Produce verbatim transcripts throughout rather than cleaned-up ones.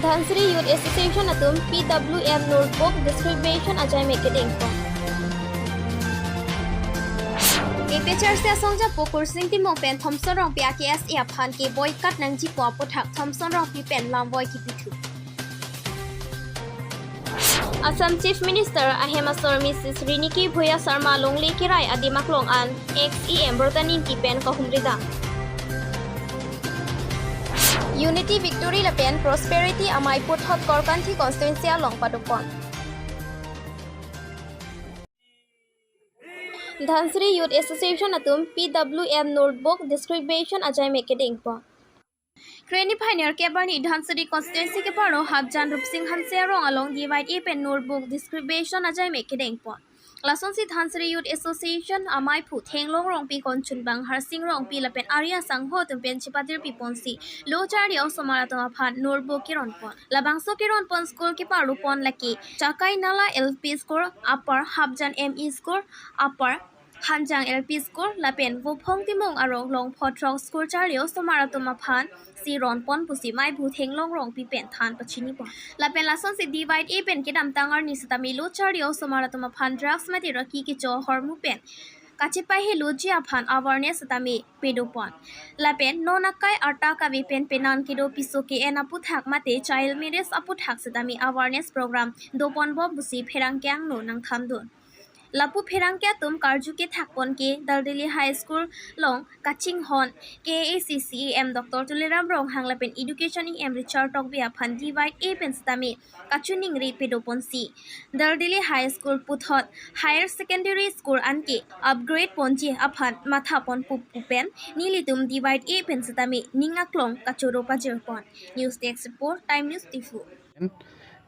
Dhansiri Youth Association atum P W M notebook distribution ajaimek kedengpon. A P H R C asongjapo Kursing Timung pen Thomson Rongpi a K S A aphan ke boycott nangjipo aputhak Thomson Rongpi pen lamvoi kipithu. Assam Chief Minister ahem asor Missus Riniki Bhuya Sharma longle kirai adim aklong an ex E M Ratan Engti pen kahumri dam. Unity Victory lapen Prosperity amei puthot Korkanthi constituency along padopon. Dhansiri Youth Association atum P W M notebook distribution ajaimek kedengpon. Kreni phainer kebarni Dhansiri constituency keparo Hapjan Rupsing Hanse arong along D Y D A pen notebook distribution ajaimek kedengpon. Lasonsi Dhansiri Youth Association ameiphu Thenglong Rongpi, Konchunbang Harsing Rongpi lapen Arya Sangho atum pen chepatirpiponsi lo charli osomar atum aphan notebook kironpon. Labangso kironpon school keparopon lake Chakai Nala L P School, Upper Hapjan M E School, Upper Hanjang L P School lapen Vophong Timung arong long photrok school charli osomar atum aphansi ronpon pusi meiphu Thenglong Rongpi pen than pachinipon. Lapen lasonsi D Y D A pen kedamtang arni setame lo charli osomar atum aphan drugs mate raki kecho ahormu pen kachepaheloji aphan awareness setame padopon. Lapen non akai arta kave pen penang kedo piso ke-en aputhak mate child marriage aputhak setame awareness program doponbom pusi pherangke angno nangthandun. Lapu pherangke atum karju kethakpon ke Daldali High School along kachinghon K A A C C E M Doctor Tuliram Ronghang lapen Education E M Richard Tokbi aphan D Y D A pen setame kachiningri padoponsi Daldali High School puthot Higher Secondary School anke upgrade ponji aphan mathapon pu pen nelitum D Y D A pen setame ning aklong kachoro pajirpon. News Desk Report, Time News Diphu.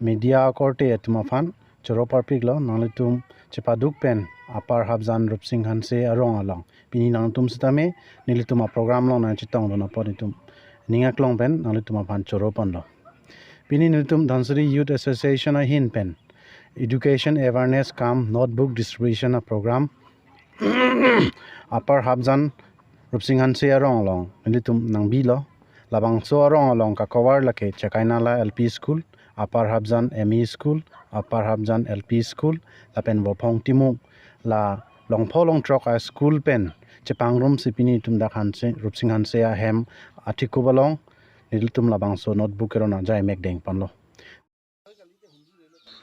Media akorte atum aphan choro parpiklo, nanglitum chepaduk pen Upper Hapjan Rupsing Hanse arong along pini nangtum setame nelitum aprogram along nangchetongdun apot itum ning aklong pen nanglitum aphan choroponlo. Pini nelitum Dhansiri Youth Association ahin pen Education Awareness cum Notebook Distribution aprogram Upper Hapjan Rupsing Hanse arong along nelitum nangbilo. Labangso arong along kakovar lake Chakai Nala L P School, Upper Hapjan M E School, Upper Hapjan L P School, lapen Vophong Timung, la longpho longthrok a-school pen chepangrumsi pini itum dak Hanse, Rupsing Hanse ahem athikup along nelitum labangso notebook keron ajaimek dengponlo.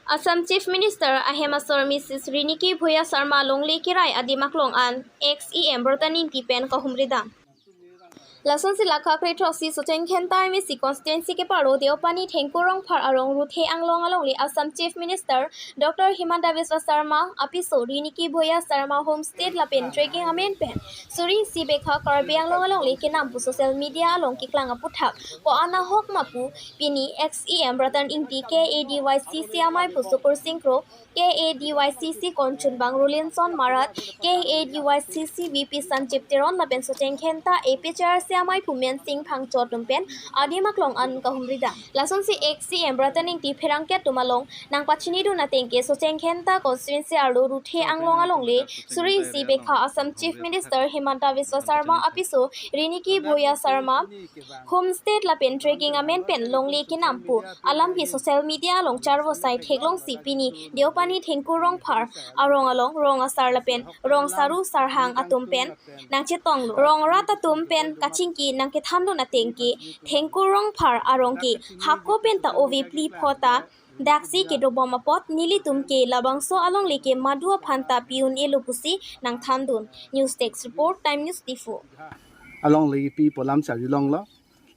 Assam Chief Minister ahem asor Missus Riniki Bhuya Sharma longle kirai adim aklong an ex E M Ratan Engti pen kahumri dam. Lasonsi lake kre throksi Socheng Dhenta M A C constituency keparo Deopani Thengkur Rongphar arong Ruthe Anglong alongle Assam Chief Minister Doctor Himanta Biswa Sharma apiso Riniki Bhuya Sharma homestay lapen trekking amen pen suri isi bekha Karbi Anglong alongle kenam pu social media along keklang aputhak ko-an ahok ma pu pini ex E M Ratan Engti, K A D Y C C ameiphu Sukur Singh Kro, K A D Y C C Konchunbang Rolinson Marat, K A D Y C C V P Sanjib Teron lapen Socheng Dhenta A P H R C ameiphu Mensing Phangcho atum pen adim aklong an kahumri dam. Lasonsi ex E M Ratan Engti pherangke atum along nangpachinidun ateng ke Socheng Dhenta constituency arlo Ruthe Anglong alongle suri isi bekha Assam Chief Minister Himanta Biswa Sharma apiso Riniki Bhuya Sharma homestay lapen trekking amen pen longle kenam pu alam ke social media along charvosai theklongsi pini Deopani Thengkur Rongphar arong along rong asar lapen rong saru sarhang atum pen nangchetonglo. Rong rat atum pen kachingki nangkethandun ateng ke Thengkur Rongphar arong ke hako pen ta ove phli pho ta daksi kedobom apot nelitum ke labangso alongle ke madu aphan ta pi-un-elo pusi nangthandun. News Desk Report, Time News Diphu. Alongle pi pu alam charjulonglo.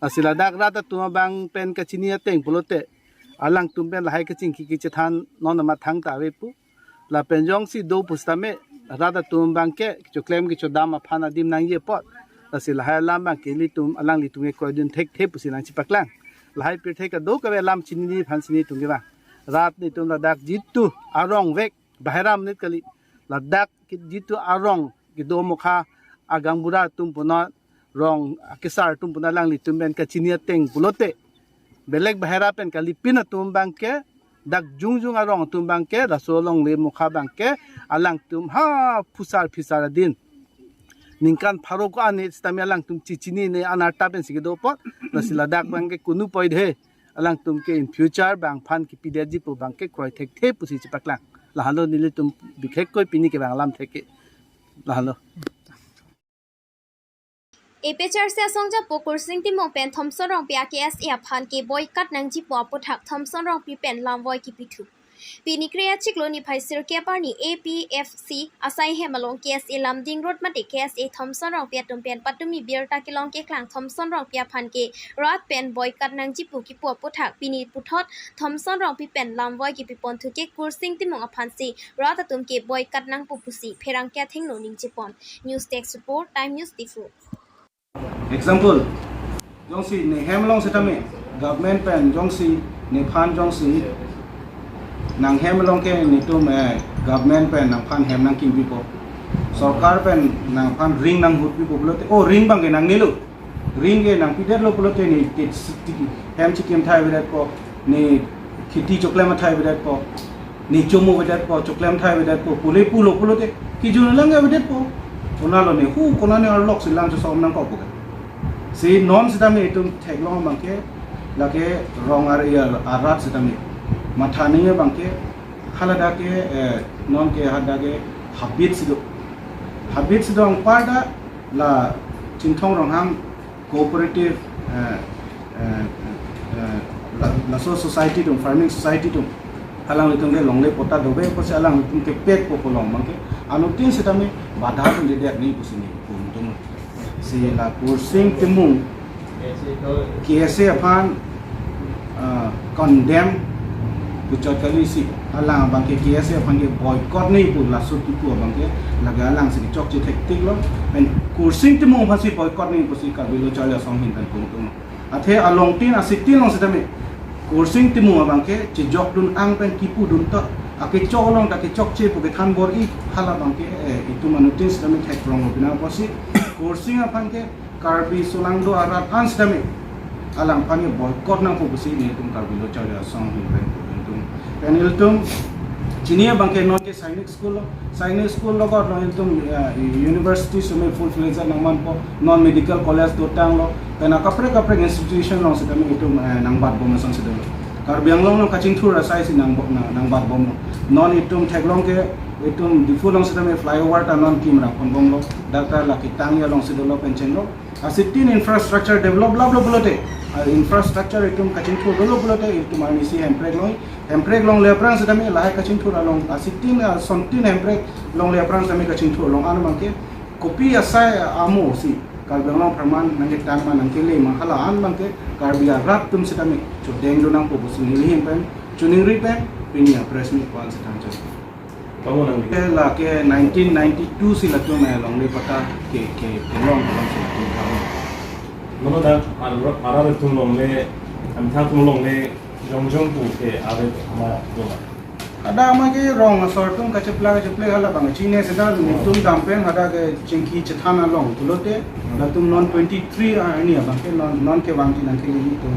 Lasi ladak rat atum abang pen kachini ateng pulote alangtum pen lahai kachingki kechethan non amat thangta ave pu. Lapen jongsi do pusitame rat atum abang ke kechoklem kechodam aphan adim nangji apot. Lasi lahai alam abang ke ilitum alanglitum ke kroidun thekthe pusi nangchipaklang. Lahai pirthe kadokave alam chinine aphansi nelitum ke abang. Rat nelitum ladak jitu arong vek bahera monit kali. Ladak ke jitu arong kedo mokha agaonbura atum puna rong akesar atum puna alanglitum pen kachini ateng pulote belek bahera pen kalipin atum abang ke dak jongjong arong atum abang ke laso alongle mokha abang ke alangtum ha phusar phisar adin ningkan pharo ko-an sitame alangtum chechinine an arta pensi kedo apot. Lasi ladak abang ke kunu poidhe alangtum ke in future bang aphan kipidetji pu abang ke kroi thekthe pusi chepaklang. Lahelo nelitum bikhekkoi pini kevang alam thek ke. Lahelo. APHLC asongjapo Kursing Timung pen Thomson Rongpi a-KSA aphan ke boycott nangji pu aputhak Thomson Rongpi pen lamvoi kipithu. Pini kre-achiklo niphai sirkep arni APHLC asaihem along KSA Lumding Road mate KSA Thomson Rongpi atum pen patumi birta kelong keklang Thomson Rongpi aphan ke rat pen boycott nangji pu kipu aputhak pini puthot Thomson Rongpi pen lamvoi kipiponthu ke Kursing Timung aphansi rat atum ke boycott nangpo pusi pherangke athengno ningjepon. News Desk Report, Time News Diphu. Example, jongsi ne hem along setame, government pen jongsi, nephan jongsi, nanghem along ke netum, eh, government pen nangphan hem nangkimpipo. Sorkar pen nangphan ring nanghutpipo pulote, oh, ring abang ke nangnelo. Ring ke nangpidetlo pulote ne, ti, ti, hem chikim thai avedetpo, ne kheti choklem athai avedetpo, ne chomo avedetpo, choklem athai avedetpo, pule pulo pulote, kijun lang avedetpo. Konatlo ne, hu, konane arlok si lang chosom nangkok pu ke. Si non setame itum theklong abang ke, lake rong ar-, ar-, arat setame. Matha nangji abang ke, haladak ke, eh, non ke hadak ke habit si do. Habit si do anparta la Chinthong Ronghang cooperative, eh, eh, eh, la-, laso society atum, farming society atum, alanglitum ke longle patta dove pusi alanglitum ke pekpo pu long abang ke, anuttin setame badha dundedet nangji pusi ne pu atum. Si la Kursing Timung KSA aphan, ah, condemn puchot kali si, alang abang ke KSA aphan ke boycott nangji pu laso kipu abang ke, lake alang si chokche thektiklo, pen Kursing Timung aphansi boycott nangji pusi Karbi Lo Charli Asong ahin pen pu atum. Athe alongtin asitin along setame Kursing Timung abang ke chejokdun ang pen kipudun to, akechok along ta kechokche pu kethan bor-i, hala abang ke, eh, itum anuttin setame theklonglo pina apotsi Kursing aphan ke Karbi solangdo arat an setame alangphan ke boycott nangpo pusi nelitum Karbi Lo Charli Asong ahin pen pu atum. Pen ilitum chini abang ke non ke Sainik School lo, Sainik School lo got lo ilitum, eh, university setame full fledged nangmanpo, non medical college dotanglo, pen akaprek kaprek institution along setame itum, eh, nangbatbom ason si dolo. Karbi Anglong along kachingthur asai si nang, nang, nangbatbomlo. Non itum theklong ke, itum Diphu along setame flyover ta non kim rangponbomlo. Dak ta la ketang ya along si dolo pen chenlo. Asitin infrastructure develop laplo pulote, ah, infrastructure itum kachingthur dolo pulote, itum arnisi hemprek long, hemprek longle aphrang setame lahai kachingthur along, asitin, ah, sontin hemprek longle aphrang setame kachingthur long an abang ke, kopi asai amo si Karbi Anglong apharman nangketang ma nangkele ma hala an abang ke Karbi arat atum setame chodengdun nangpo pusi neli ahin pen choningri pen pini a-press meet ko-an si thangchot. Kamu nang ke lake nineteen ninety-two si latum, eh, longle patta ke, ke, kelong, kelong si latum kamu. Mano dak ar-, arat atum longle, amthang atum longle jongjong pu ke are ma do ma. Hadak ma ke rong asor atum kacheplak kacheplak hala abang chine seta netum dam pen hadak ke chingki chethan along pulote, latum non twenty-three arni abang ke non, non kevang ti nangkele itum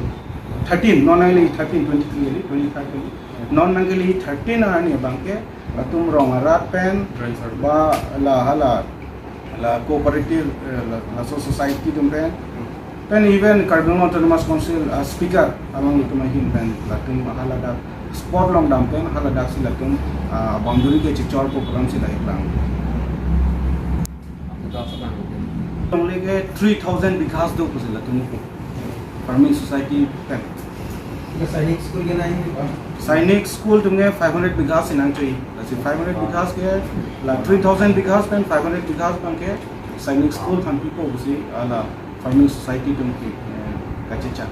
thirteen, non nangkele thirteen, twenty-three kali, twenty-five kali. Non nangkele thirteen arni abang ke latum rong arat pen, transfer, ba la hala, la cooperative, eh, la, laso society atum pen. Pen even Karbi Anglong Autonomous Council, ah, speaker alanglitum ahin pen latum haladak spot along dam pen haladak si latum, ah, boundary ke chechorpo pu alam si lahai lang. Longle ke three thousand bighas do pusi latum farming society pen. Ke Sainik School ke nai ni ba? Sainik School atum ke five hundred bighas si nangchoi. Lasi five hundred bighas ke la three thousand bighas pen five hundred bighas abang ke Sainik School aphan pipo pusi hala farming society atum ke, eh, kachecha.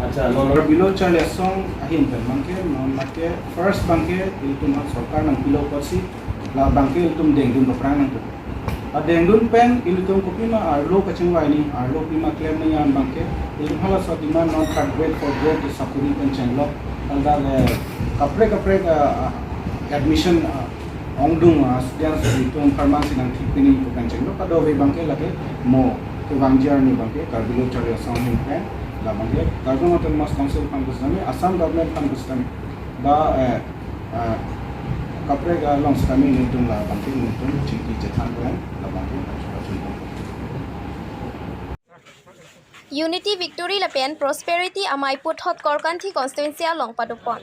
Acha, non Karbi Lo Charli Asong ahin pen abang ke, non abang ke first abang ke ilitum ha sorkar nangpilo apotsi la abang ke ilitum dengdun paprang nangpo. Adengdun pen ilitum kopima arlo kachingvai ni, arlo pima klem ni an abang ke, ilitum halaso demand non third grade, fourth grade ke sakuri pen chenglok, hala, eh, kaprek kaprek, ah, admission, ah, ongdung, ah, students ilitum apharman si nangthik pini pu pen chenglok, kadokave abang ke lake mo kevangji arni abang ke Karbi Lo Charli Asong ahin pen, la abang ke Karbi Anglong Autonomous Council aphan pusitame, Assam government aphan pusitame, ba, eh, ah, kaprek along sitame netum la abang ke netum chingki chethan pen la abang ke achun achun. Unity Victory lapen Prosperity Amei puthot Korkanthi constituency along padopon.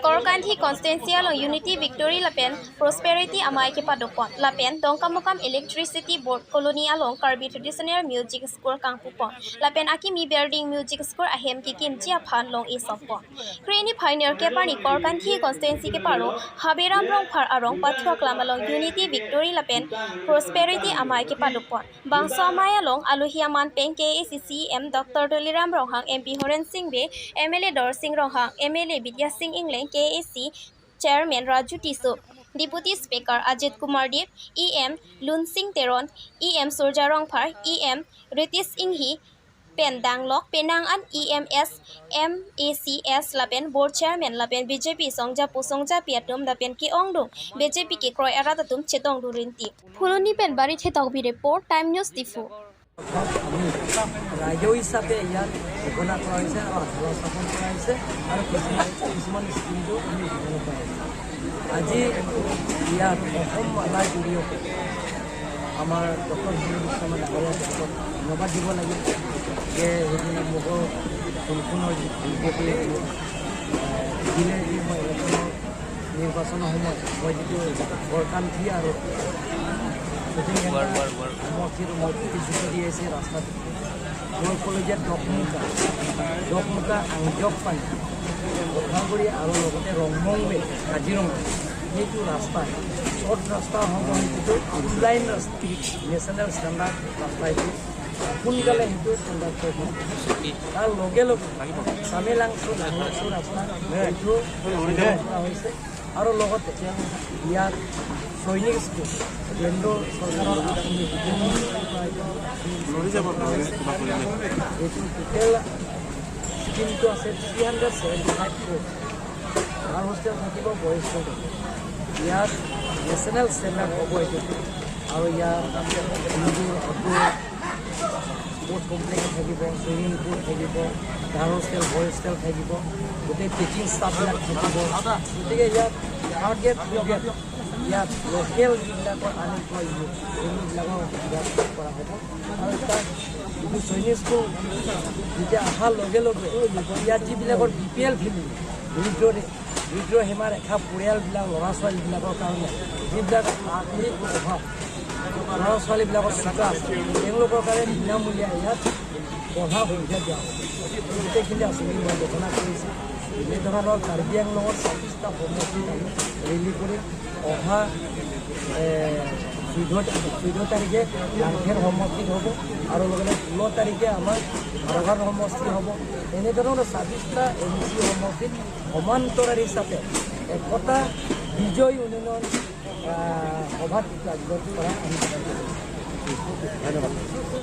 Korkanthi constituency along Unity Victory lapen Prosperity Amei kepadopon. Lapen Dongkamukam Electricity Board Colony along Karbi Traditional Music School kangpupon. Lapen akimi building music school ahem kekimji aphan long-e soppon. Kreni phainer keparni Korkanthi constituency keparo Habiram Rongphar arong pathu aklam along Unity Victory lapen Prosperity Amei kepadopon. Bangso amei along alohi aman pen K A A C C E M Doctor Tuliram Ronghang, M P Horen Sing Bey, M L A Dorsing Ronghang, M L A Bidya Sing Engleng, K A A C Chairman Raju Tisso, Deputy Speaker Ajit Kumar Deb, E M Lunsing Teron, E M Surja Rongphar, E M Ritesh Enghi, pen danglok penang an E M S, M A Cs lapen Board Chairman lapen B J P songjapo songjapi atum lapen ke-ongdung B J P kekroi arat atum chetongdun rinti. Phuloni pen Barithe Tokbi report, Time News Diphu. ৰাইজৰ হিচাপে ইয়াত ঘোষণা কৰা হৈছে আৰু আধাৰ স্থাপন কৰা হৈছে আৰু কিছুমান কিছুমান স্কিমটো আমি উদ্বোধন কৰা হৈছে। আজি ইয়াত অসম মালাৰ জৰিয়তে আমাৰ ডক্টৰ হিমন্ত বিশ্ব শৰ্মা ডাঙৰীয়াক ধন্যবাদ দিব লাগিব যে সেইদিনা মোগৰ ফুলখনৰ যি ফুলকপি দিলে, মই ইলেকশ্যনৰ নিৰ্বাচনৰ সময়ত মই যিটো গড়কান্থি আৰু ৱাৰ, ৱাৰ, ৱাৰ। সমষ্টিটো মই প্ৰতিশ্ৰুতি দি আহিছে ৰাস্তাটো। মই ক'লো যে দকমুকা, দকমুকা আংজক পানী, কঠালগুৰি আৰু লগতে ৰংমংবে কাজিৰঙা, সেইটো ৰাস্তা, শ্বৰ্ট ৰাস্তা হ'ব, সেইটো টু লাইন ৰাস্তা, নেশ্যনেল ষ্টেণ্ডাৰ্ড ৰাস্তা এইটো। সোনকালে সেইটো ষ্টেণ্ডাৰ্ড কৰি দিম। তাৰ লগে লগে চামেলাংচু, লাংলাংচু ৰাস্তা, এইটো কৰা হৈছে। আৰু লগতে ইয়াত সৈনিক স্কুল, কেন্দ্ৰ চৰকাৰৰ আঁচনি, এইটো টোটেল স্কিমটো আছে three hundred seventy five crore. Girls hostel থাকিব, বয়জ হোষ্টেল থাকিব। ইয়াত নেশ্যনেল ষ্টেণ্ডাৰ্ড হ'ব এইটো। আৰু ইয়াত ইনডোৰ, আউটডোৰ, স্পৰ্টছ কমপ্লেক্স থাকিব, ছুইমিং পুল থাকিব, গাৰ্লছ হোষ্টেল, বয়জ হোষ্টেল থাকিব, গোটেই টিচিং ষ্টাফবিলাক থাকিব। গতিকে ইয়াত থাৰ্ড গ্ৰেড, ফ'ৰ্থ গ্ৰেড, ইয়াত লোকেল যিবিলাকৰ আনএমপ্লয় ইউথ, সেইবিলাকৰ ইয়াত কৰা হ'ব। আৰু তাত যিটো সৈনিক স্কুল যেতিয়া অহাৰ লগে লগে ইয়াত যিবিলাকৰ বি পি এল ফেমিলি, দৰিদ্ৰ, দৰিদ্ৰ সীমাৰেখা পৰিয়ালবিলাক, ল'ৰা ছোৱালীবিলাকৰ কাৰণে যিবিলাক আৰ্থিক অভাৱ, ল'ৰা ছোৱালীবিলাকৰ চোকা আছে, তেওঁলোকৰ কাৰণে বিনামূলীয়া ইয়াত পঢ়া সুবিধা দিয়া হ'ব। গোটেইখিনি আঁচনি মই ঘোষণা কৰিছোঁ। এনেধৰণৰ কাৰ্বি আংলঙৰ ছাব্বিছটা সমষ্টিত আমি ৰেলী কৰিম। অহা, এ, চৈধ্য, চৈধ্য তাৰিখে লাংখেৰ সমষ্টিত হ'ব আৰু লগতে ষোল্ল তাৰিখে আমাৰ হাৰঘাট সমষ্টি হ'ব। এনেধৰণৰ ছাব্বিছটা এম চি সমষ্টিত সমান্তৰাল হিচাপে একতা বিজয় উন্নয়ন, আহ, সভাত আয়োজন কৰা আমি ধন্যবাদ।